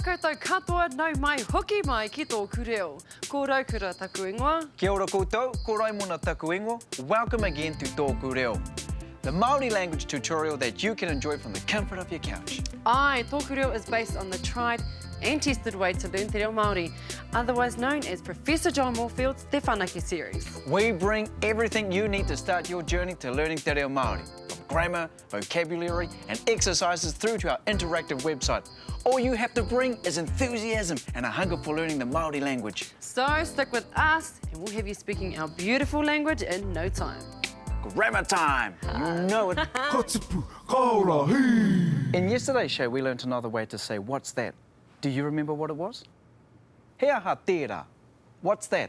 koutou katoa, nau mai hoki mai ki tōku reo. Ko Raukura taku ingoa. Kia ora koutou, ko Raimona taku ingoa. Welcome again to Tōku Reo, the Māori language tutorial that you can enjoy from the comfort of your couch. Āe, Tōku Reo is based on the tried and tested way to learn te reo Māori, otherwise known as Professor John Moorfield's Te Whanake series. We bring everything you need to start your journey to learning te reo Māori, from grammar, vocabulary and exercises through to our interactive website. All you have to bring is enthusiasm and a hunger for learning the Māori language. So stick with us and we'll have you speaking our beautiful language in no time. Grammar time! You know it. Ka tipu, ka ora, hī! In yesterday's show we learnt another way to say what's that. Do you remember what it was? He aha tērā? What's that?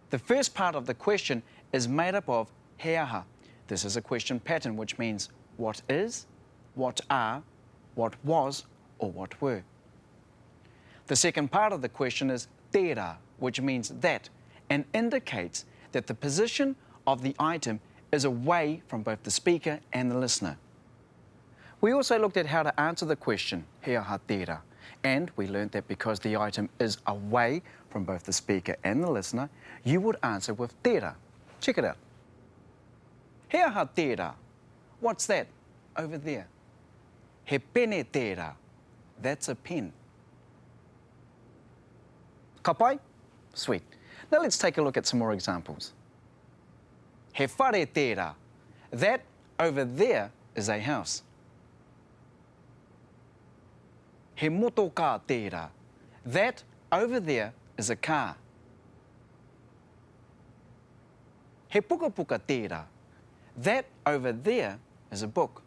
The first part of the question is made up of he aha. This is a question pattern which means what is, what are, what was, or what were. The second part of the question is tērā, which means that, and indicates that the position of the item is away from both the speaker and the listener. We also looked at how to answer the question, he aha tērā, and we learnt that because the item is away from both the speaker and the listener, you would answer with tērā. Check it out. He aha tērā? What's that over there? He pene tērā. That's a pen. Ka pai? Sweet. Now let's take a look at some more examples. He whare tērā. That over there is a house. He motokā tērā. That over there is a car. He pukapuka tērā. That over there is a book.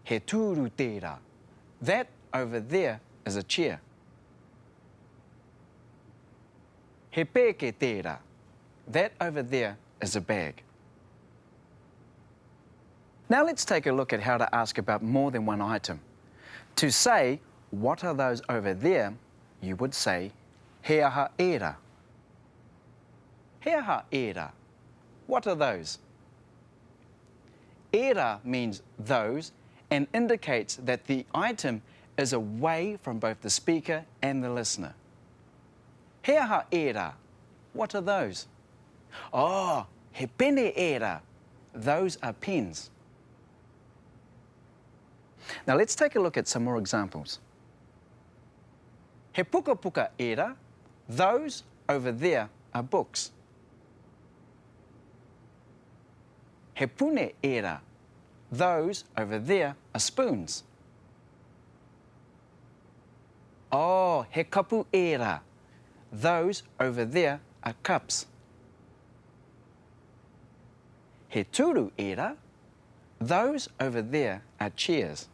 He tūru tērā. That over there is a chair. He pēke tērā. That over there is a bag. Now let's take a look at how to ask about more than one item. To say, what are those over there, you would say, he aha ērā. He aha ērā? What are those? Ērā means those and indicates that the item is away from both the speaker and the listener. He aha ērā? What are those? Oh, he pene ērā. Those are pens. Now let's take a look at some more examples. He pukapuka ērā. Those over there are books. He pune ērā. Those over there are spoons. Oh, he kapu ērā. Those over there are cups. He tūru ērā. Those over there are chairs.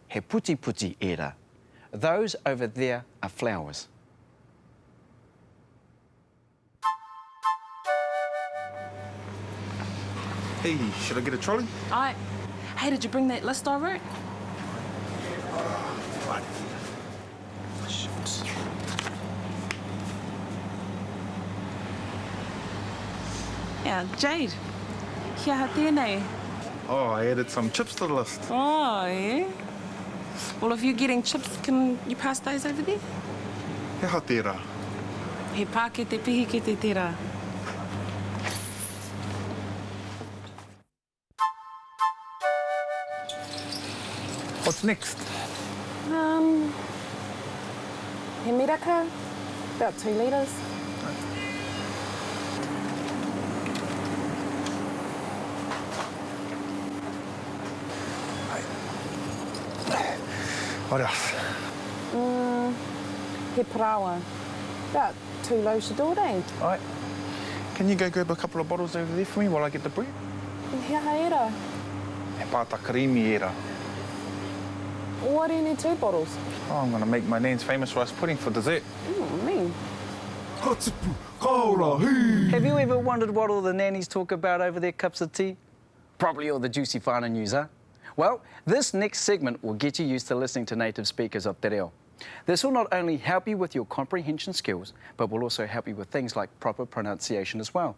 He putiputi ērā. Those over there are flowers. Hey, should I get a trolley? Aye. Hey, did you bring that list I wrote? Right. Shucks. Yeah, Jade. He aha tēnei? Oh, I added some chips to the list. Oh, yeah? Well, if you're getting chips, can you pass those over there? He aha tērā? He pākete pihikete tērā. What's next? Um, he miraka, about two litres. What else? Mm, he paraoa. About two loaves a door, eh? All right. Can you go grab a couple of bottles over there for me while I get the bread? He aha ērā? He pāta karīmi ērā. Why do you need two bottles? Oh, I'm going to make my nan's famous rice pudding for dessert. Mm, mean. Ka tipu, ka ora, hī! Have you ever wondered what all the nannies talk about over their cups of tea? Probably all the juicy whānau news, huh? Well, this next segment will get you used to listening to native speakers of te reo. This will not only help you with your comprehension skills, but will also help you with things like proper pronunciation as well.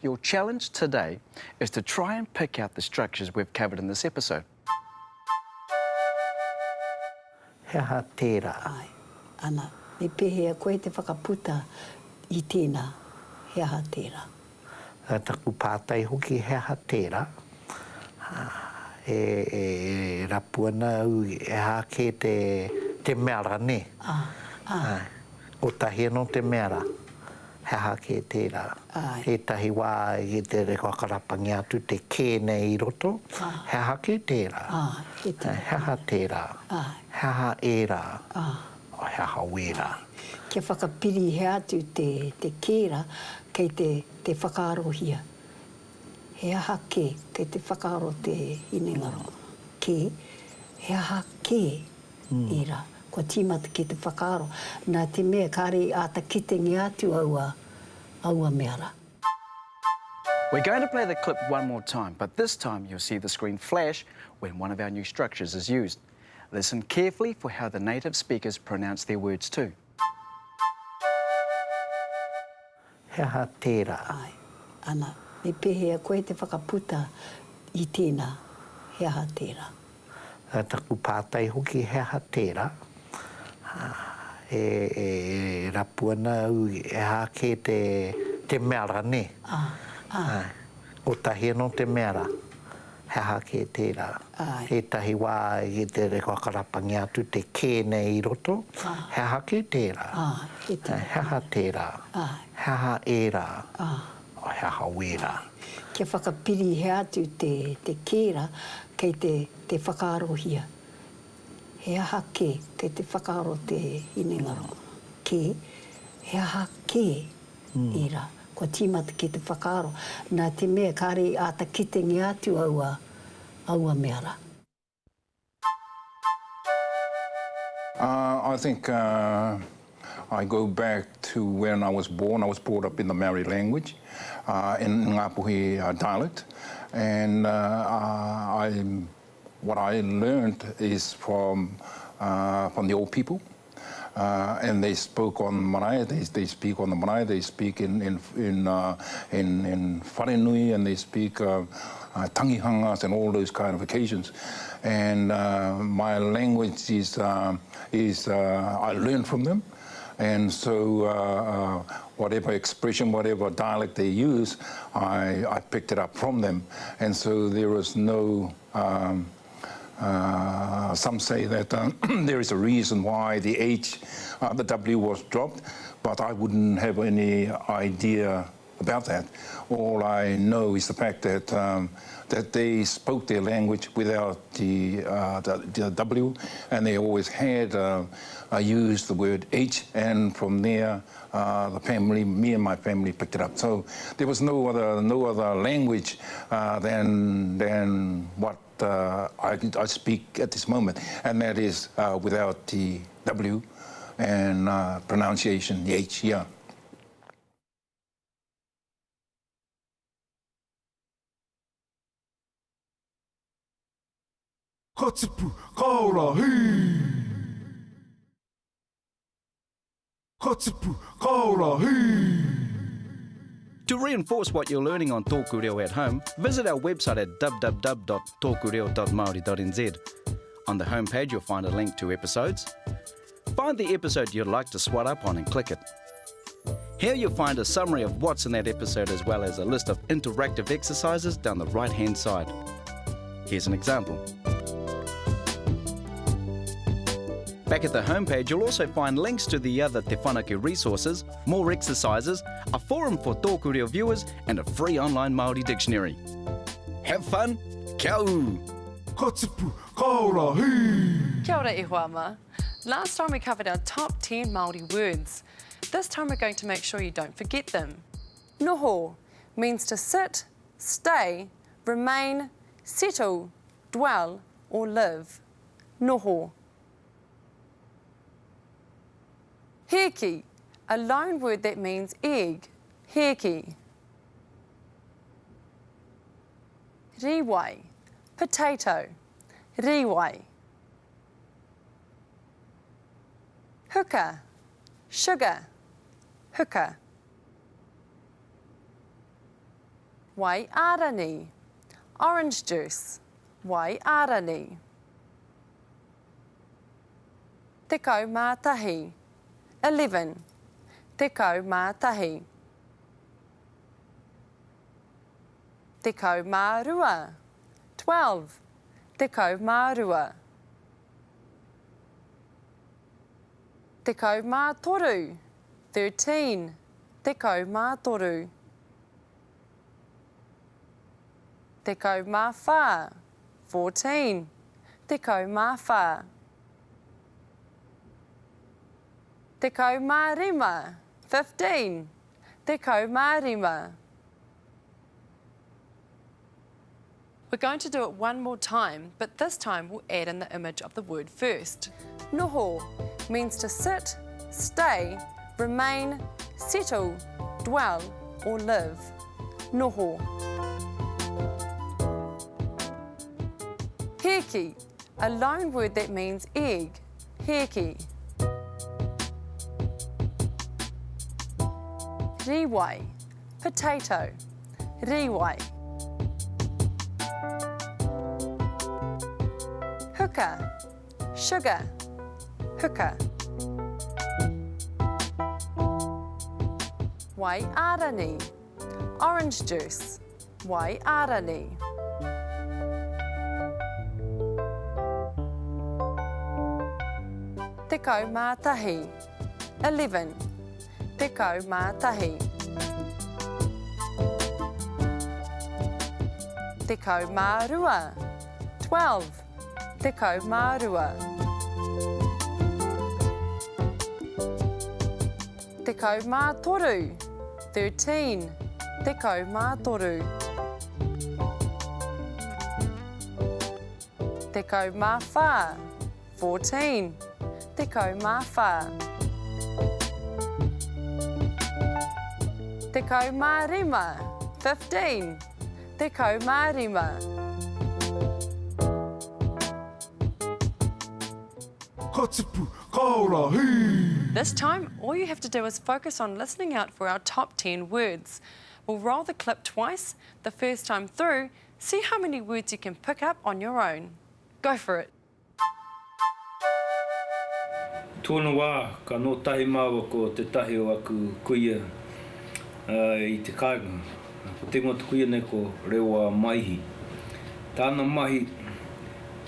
Your challenge today is to try and pick out the structures we've covered in this episode. He aha tērā? Āe. Ana, me pēhea koe te whakaputa i tēnā, he aha tērā? Taku pātai hoki, he aha tērā? E rapu ana au he aha kē te mea ra, nē? Āe. Kotahi anō te mea ra. He aha kē tērā? Ētahi wā i te whakarapangia atu te kē nei i roto, he aha kē tērā? He aha tērā? He aha ērā? He aha wērā? Kia whakapirihia atu te kē rā, kei te whakaarohia. He aha kē, kei te whakaaro te hinengaro, kē, he aha kē ērā. Kua tīmata ki te whakaaro, nā te mea kāre i āta kitengia atu aua, aua mea rā. We're going to play the clip one more time, but this time you'll see the screen flash when one of our new structures is used. Listen carefully for how the native speakers pronounce their words too. He aha tērā? Āe. Ana, me pēhea koe te whakaputa i tēnā, he aha tērā? Taku pātai hoki, he aha tērā? E rapu ana au he aha kē te mea ra, nē? Āe. Kotahi anō te mea ra. He aha kē tērā? Ētahi wā i te whakarapangia atu te kē nei i roto, he aha kē tērā? He aha tērā? He aha ērā? He aha wērā? Kia whakapirihia atu te kē rā, kei te whakaarohia. He aha kē, kei te whakaaro te hinengaro, kē, he aha kē ērā. Kua tīmata ki te whakaaro, nā te mea kāre i āta kitengia atu aua, aua mea rā. I think I go back to when I was born. I was brought up in the Maori language, in Ngāpuhi dialect, and I, what I learned is from, from the old people. Uh, and they spoke on marae, they, they speak on the marae, they speak in, in, in, uh, in, in wharenui, and they speak uh, uh, tangihangas and all those kind of occasions. And uh, my language is, uh, is uh, I learned from them. And so uh, uh, whatever expression, whatever dialect they use, I, I picked it up from them. And so there is no... Um, uh, some say that uh, there is a reason why the H, uh, the W was dropped, but I wouldn't have any idea about that. All I know is the fact that um, that they spoke their language without the, uh, the, the W, and they always had uh, uh, used the word H, and from there, uh, the family, me and my family, picked it up. So there was no other no other language uh, than than what uh, I, I speak at this moment, and that is uh, without the W and uh, pronunciation, the H, yeah. Ka tipu, ka ora, hī! Ka tipu, ka ora, hī! To reinforce what you're learning on Tōku Reo at home, visit our website at www.tōkureo.māori.nz. On the homepage, you'll find a link to episodes. Find the episode you'd like to swat up on and click it. Here you'll find a summary of what's in that episode as well as a list of interactive exercises down the right-hand side. Here's an example. Back at the homepage, you'll also find links to the other Te Whanake resources, more exercises, a forum for Tōku Reo viewers, and a free online Māori dictionary. Have fun! Kia ū! Ka tipu, ka ora, hī! Kia ora e hoa ma. Last time we covered our top 10 Māori words. This time we're going to make sure you don't forget them. Noho means to sit, stay, remain, settle, dwell or live. Noho. Hēki, a loan word that means egg. Hēki. Rīwai, potato. Rīwai. Huka, sugar. Huka. Wai ārani, orange juice, wai ārani. 11, 11, 11. 12, 12, 12. 13, 13, 13. 14, 14, 14. 15, 15, 15. We're going to do it one more time, but this time we'll add in the image of the word first. Noho means to sit, stay, remain, settle, dwell or live. Noho. Hēki, a loan word that means egg. Hēki. Rīwai, potato. Rīwai. Huka, sugar. Huka. Wai ārani, orange juice. Wai ārani. 11, 11. 11. 12, 12. 12. 13, 13. 13. 14, 14. 14. 15, 15. 15. Ka tipu, ka ora, hī! This time, all you have to do is focus on listening out for our top 10 words. We'll roll the clip twice, the first time through, see how many words you can pick up on your own. Go for it! I tōna wā, ka noho tahi māua ko tētahi o aku kuia i te kāinga. Ko te ingoa o te kuia nei ko Rewa Maihi. Tāna mahi,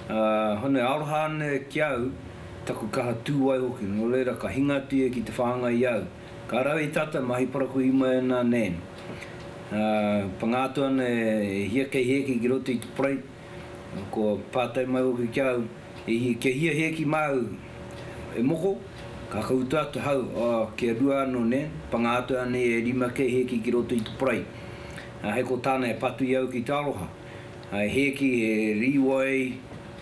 hone aroha ana ki a au, taku kaha tū ai hoki, nō reira ka hinga atu ia ki te whāngai i a au. Ka rawe i tata, mahi parakuihi mai ana a Nan. Panga atu ana e hia kei hēki ki roto i te parei, Kua pātai mai hoki ki a au, e hia, kia hia hēki māu e moko? Ka whakautu atu hau, oh, kia rua anō, nē? Panga atu anei e rima kē hēki ki roto i te parei. Ā, hei ko tāna e patu i au ki te aroha. Ā, he hēki, he rīwai,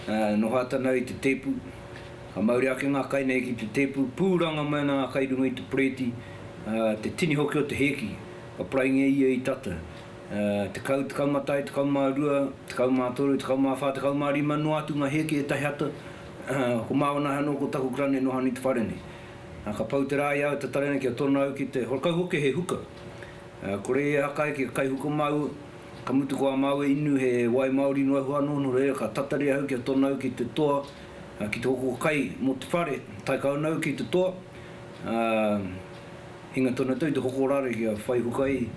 ā, noho atu ana au i te tēpu. Ka mauri ake ngā kai nei ki te tēpu, pūranga mai ana ngā kai i runga i te perēti, ā, te tini hoki o te hēki, ka paraingia ia i tata. 10, 11, 12, 13, 14, 15 noa atu ngā hēki ētahi ata, ko māua anō ko taku karani e noho ana i te whare nei. Ka pau te rā i a au e tatari ana kia tono au ki te horakau hoki he huka. Kore ia e haka ai kia kai huka māua, ka mutu ko ā māua inu he wai māori noa iho anō, nō reira ka tatari ahau kia tono au ki te toa ki te hoko kai mō te whare, tae kau ana au ki te toa, ā, Hinga tonu atu i te hoko rare kia whai huka ai,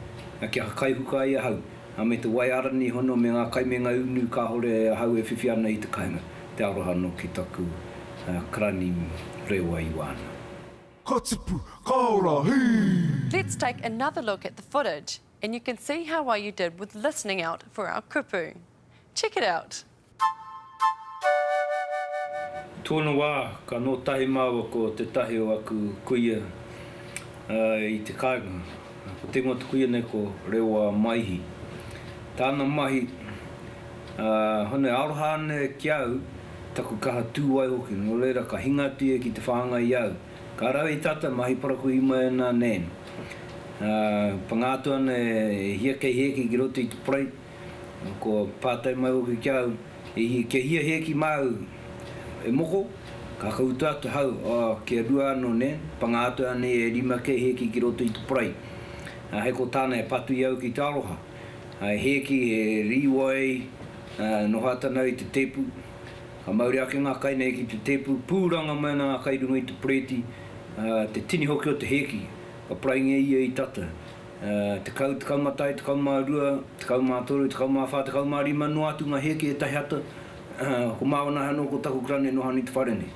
kia kai huka ai ahau, a me te wai arani hono me nga kai me nga unu kahore ahau e whiwhi ana i te kainga, te aroha no ki taku karani rewa i wana. Ka tipu, ka ora, hī! Let's take another look at the footage and you can see how well you did with listening out for our kupu. Check it out! I tōna wā, ka noho tahi māua ko tētahi o aku kuia i te kāinga. Ko te ingoa o te kuia nei ko Rewa Maihi. Tāna mahi, hone aroha ana ki a au, taku kaha tū ai hoki, nō reira ka hinga atu ia ki te whāngai i a au. Ka rawe i tata, mahi parakuihi mai ana a Nan. Panga atu ana e hia kei hēki ki roto i te parei, Kua pātai mai hoki ki a au, e hia, kia hia hēki māu e moko? Ka whakautu atu hau, oh, kia rua anō, nē? Panga atu anei e rima kē hēki ki roto i te parei. Ā, hei ko tāna e patu i au ki te aroha. He hēki, he rīwai, noho atu ana au i te tēpu. Ka mauria ake ngā kai nei ki te tēpu, pūranga mai ana ngā kai i runga i te perēti, te tini hoki o te hēki, ka paraingia ia i tata. 10, 11, 12, 13, 14, 15 noa atu ngā hēki ētahi ata, ko māua nahe anō ko taku karani e noho ana i te whare nei.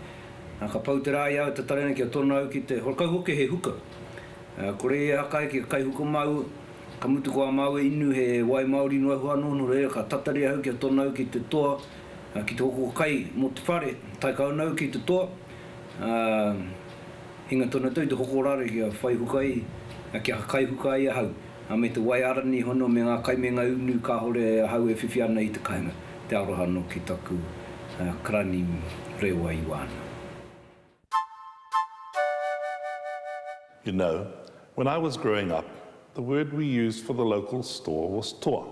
Ka pau te rā i a au e tatari ana kia tono au ki te horakau hoki he huka. Kore ia e haka ai kia kai huka māua, ka mutu ko ā māua inu he wai māori noa iho anō, nō reira ka tatari ahau kia tono au ki te toa ki te hoko kai mō te whare, tae kau ana au ki te toa, ā, hinga tonu atu i te hoko rare kia whai huka ai, kia kai huka ai ahau, ā, me te wai arani hono me ngā kai me ngā unu kāore ahau e whiwhi ana i te kāinga, te aroha anō ki taku karani rewa i wāna. You know, when I was growing up, the word we used for the local store was toa.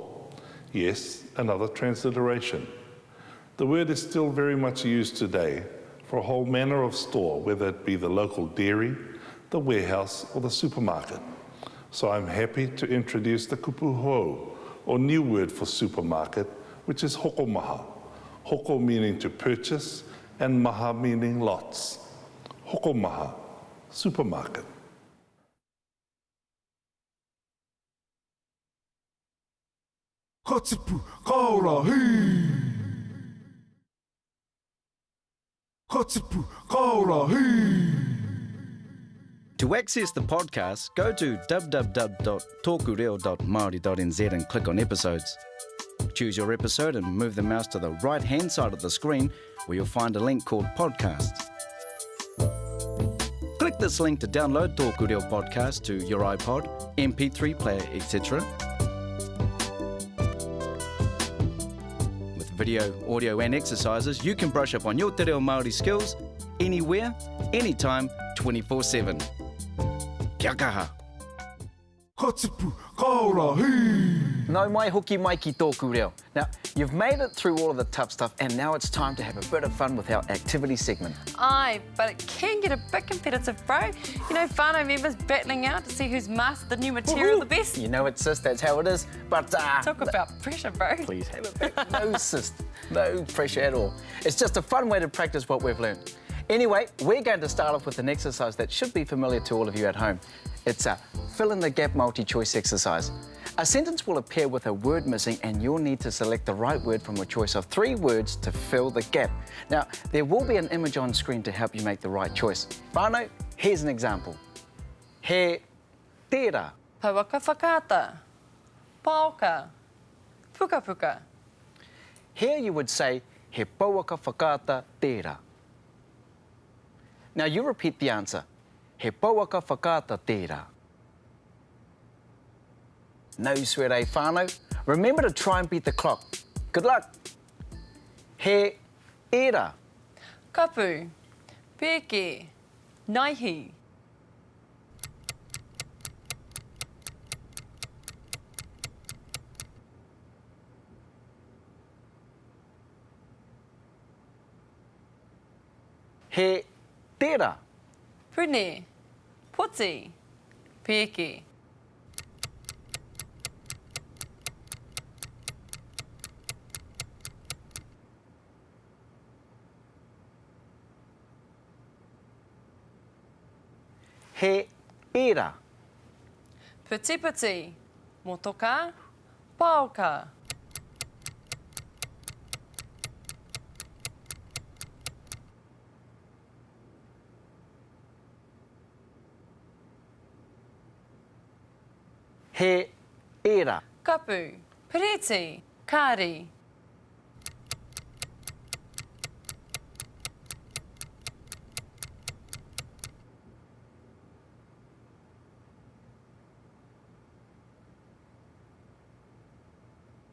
Yes, another transliteration. The word is still very much used today for a whole manner of store, whether it be the local dairy, the warehouse or the supermarket. So I'm happy to introduce the kupu hou, or new word for supermarket, which is hokomaha. Hoko meaning to purchase and maha meaning lots. Hokomaha, supermarket. Ka tipu, ka ora, hī! Ka tipu, ka ora, hī! To access the podcast, go to www.tokureo.māori.nz and click on episodes. Choose your episode and move the mouse to the right hand side of the screen where you'll find a link called Podcasts. Click this link to download Tōku Reo Podcast to your iPod, MP3 player, etc. With video, audio and exercises, you can brush up on your te reo Māori skills anywhere, anytime, 24-7. Kia kaha! Ka tipu, ka ora, hī! Nau mai hoki mai ki tōku reo. Now, you've made it through all of the tough stuff and now it's time to have a bit of fun with our activity segment. Aye, but it can get a bit competitive, bro. You know, whānau members battling out to see who's mastered the new material the best. You know it, sis, that's how it is. But, uh... Talk about pressure, bro. Please have it back. No, sis, no pressure at all. It's just a fun way to practice what we've learned. Anyway, we're going to start off with an exercise that should be familiar to all of you at home. It's a fill in the gap multi-choice exercise. A sentence will appear with a word missing and you'll need to select the right word from a choice of three words to fill the gap. Now, there will be an image on screen to help you make the right choice. Whānau, here's an example. He tērā. Pouaka whakaata. Paoka. Pukapuka. Here you would say, he pouaka whakaata tērā. Now you repeat the answer. He pouaka whakaata tērā. No sweat, eh, whānau? Remember to try and beat the clock. Good luck! He ērā. Kapu. Pēke. Naihi. He tērā. Pune, poti, pēke. He ērā. Putiputi, motokā, paoka. He ērā. Kapu, pereti, kāri.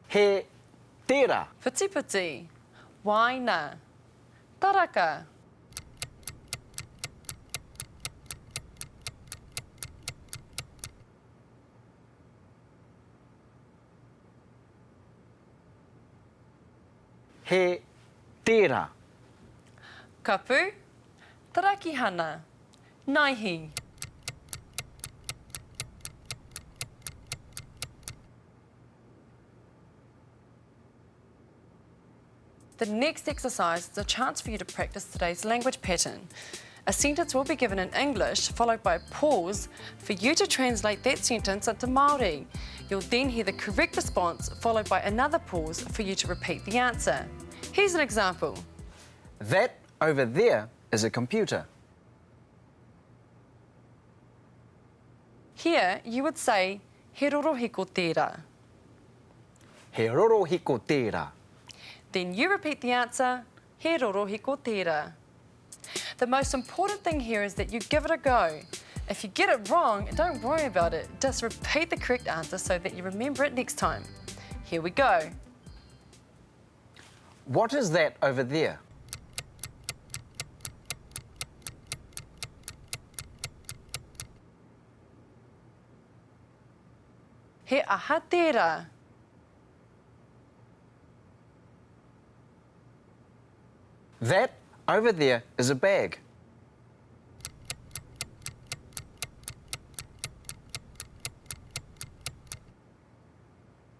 He tērā. Putiputi, wāina, taraka. He tērā. Kapu, tarakihana, naihi. The next exercise is a chance for you to practice today's language pattern. A sentence will be given in English, followed by a pause for you to translate that sentence into Māori. You'll then hear the correct response, followed by another pause for you to repeat the answer. Here's an example. That over there is a computer. Here, you would say, He rorohiko tērā. He rorohiko tērā. Then you repeat the answer, He rorohiko tērā. The most important thing here is that you give it a go. If you get it wrong, don't worry about it. Just repeat the correct answer so that you remember it next time. Here we go. What is that over there? He aha tērā? That over there is a bag.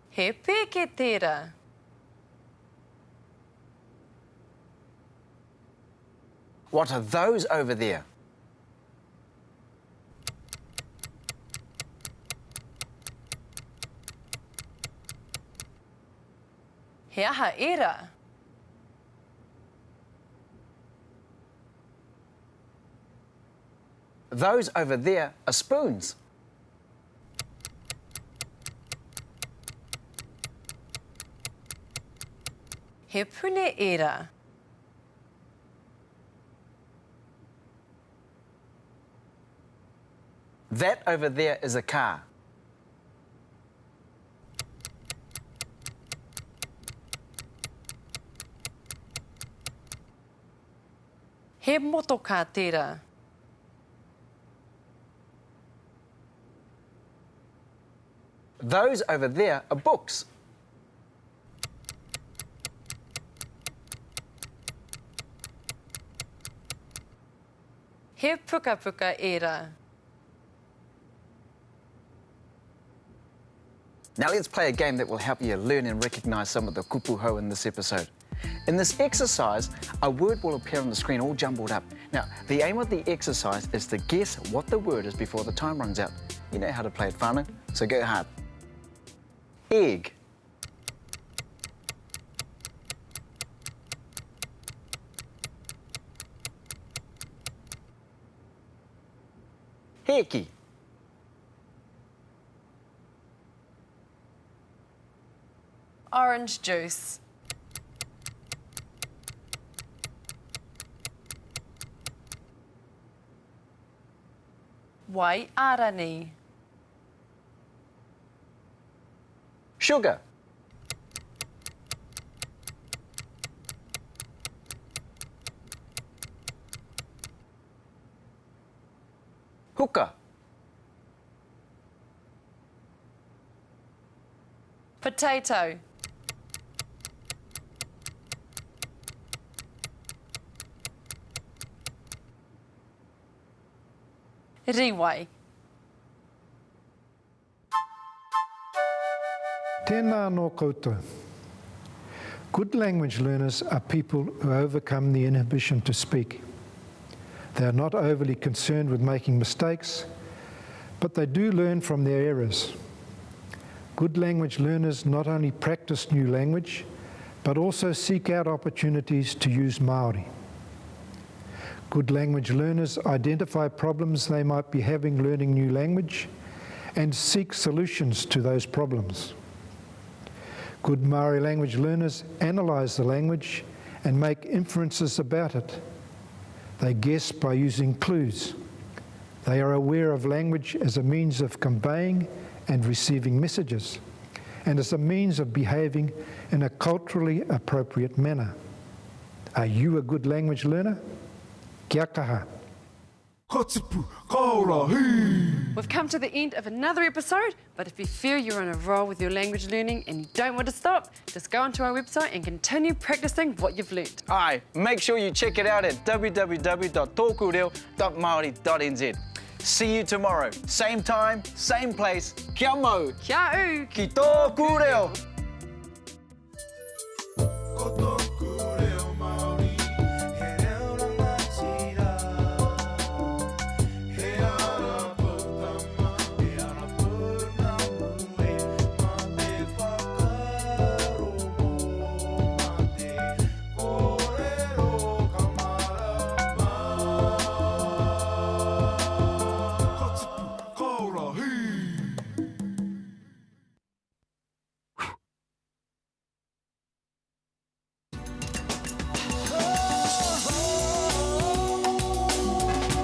He pēke tērā. What are those over there? He aha ērā? Those over there are spoons. He pune ērā. That over there is a car. He motokā tērā. Those over there are books. He pukapuka ērā. Now let's play a game that will help you learn and recognise some of the kupu hou in this episode. In this exercise, a word will appear on the screen all jumbled up. Now, the aim of the exercise is to guess what the word is before the time runs out. You know how to play it, whānau, so go hard. Egg. Hēki. Orange juice. Wai ārani. Sugar. Huka. Potato. Rīwai. Tēnā anō koutou. Good language learners are people who overcome the inhibition to speak. They are not overly concerned with making mistakes, but they do learn from their errors. Good language learners not only practice new language, but also seek out opportunities to use Māori. Good language learners identify problems they might be having learning new language and seek solutions to those problems. Good Maori language learners analyse the language and make inferences about it. They guess by using clues. They are aware of language as a means of conveying and receiving messages and as a means of behaving in a culturally appropriate manner. Are you a good language learner? Kia kaha. Ka tipu, ka ora, hī! We've come to the end of another episode, but if you feel you're on a roll with your language learning and you don't want to stop, just go onto our website and continue practicing what you've learnt. Aye, make sure you check it out at www.tōkureo.māori.nz. See you tomorrow, same time, same place. Kia mau! Kia ū! Ki tōku reo! Ko tōku reo.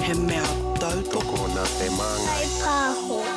He mea tautoko. Tokona te māngai. Kaipāho.